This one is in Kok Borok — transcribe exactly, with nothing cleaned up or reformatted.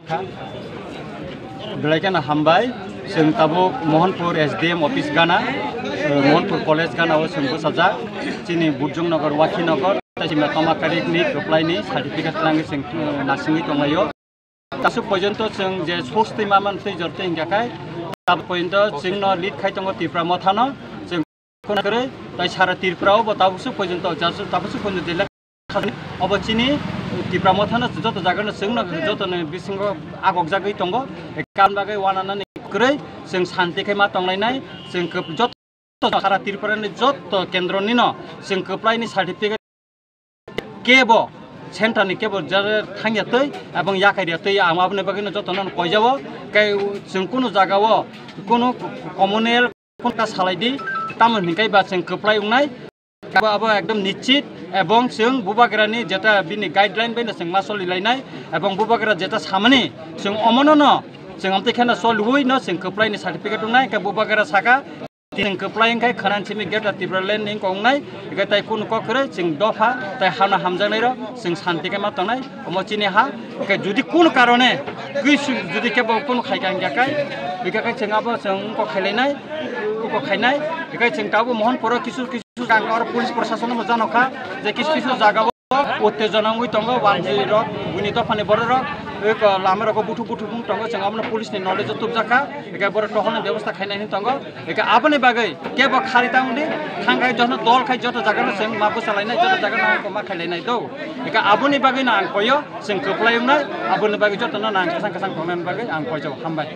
Belai kheno hambai, chwng tabuk Mohanpur S D M office gana, eh, Mohanpur college gana o chwng bwsajak, chini Burjong Nagar, Wakhi Nagar, tei chini toma karikni kwplaini certificate twlangwi chwng, eh, nasingwi tonglaio. Tasuk porjonto chwng je sosti maman twi jorte hingka khai, tabuk porjonto chwngno lead khai tongo Tipra Mothano, chwng khuna kwrwi, tai sara Tripura o bo tabuk suk porjonto, jasu-, tabuk suk porjonto je lekha obo chini Tipra Mothano joto jagano chwngno jotoni bisingo agokjagwi tongo. Karon bagwi wananani kwrwi chwng santi khe ma tonglainai, chwng kwp-, joto sara Tripura ni joto kendro nino chwng kwplaini certificate kebo center ni kebo jare thangya twi ebong yakarya twi ang aboni bagwino jotono koijao. Kai chwng kunu jagao kunu communal phone ta salai di, tamo hinkai ba chwng kwplai wngnai. Abo, abo ekdom nischit, ebong chwng bubagrani jeta bini guideline bai no chwng ma soli lainai, ebong bubagra jeta samani chwng omono no chwng amtwi kheno soliwi no chwng kwplai ni certificate wngnai, hwnkhe bubagra saka chwng kwplai wngkhai khwnan simi Greater Tipraland ni wngkha wngnai, hwnkhe tai kunu kok kwrwi chwng dopha tai hano hamjaknai rok chwng santi khe ma tongnai. Omo chini ha, hwnkhe jodi kunu karone kwi su-, jodi khe bo kunu khai kha hingkha khai, hingkha khai chwng abo chwng wngkok khailainai, wngkok khainai, hingkha chwng tabuk Mohanpur o kisu kisu jang oro police proshashan no jano kha je kisu kisu jaga o uttejona wngwi tongo, wanjwi rok, buini dophani borok rok, eko lama rogo buthuk buthuk wng tongo, chwng abono police ni knowledge o tubjak kha, hingkha borok tohorni bebosta khainai hinwi tongo. Eka aboni bagwi kebo khari tang di, thang khai joto dol khai joto jaga no chwng ma bwsa lainai, joto jaga no ma khai lainai do. Eka aboni bagwi no ang koyo, chwng kwplai wngnai, aboni bagwi joto no ang kwchang kwchang tongnani bagwi ang koijao, hambai.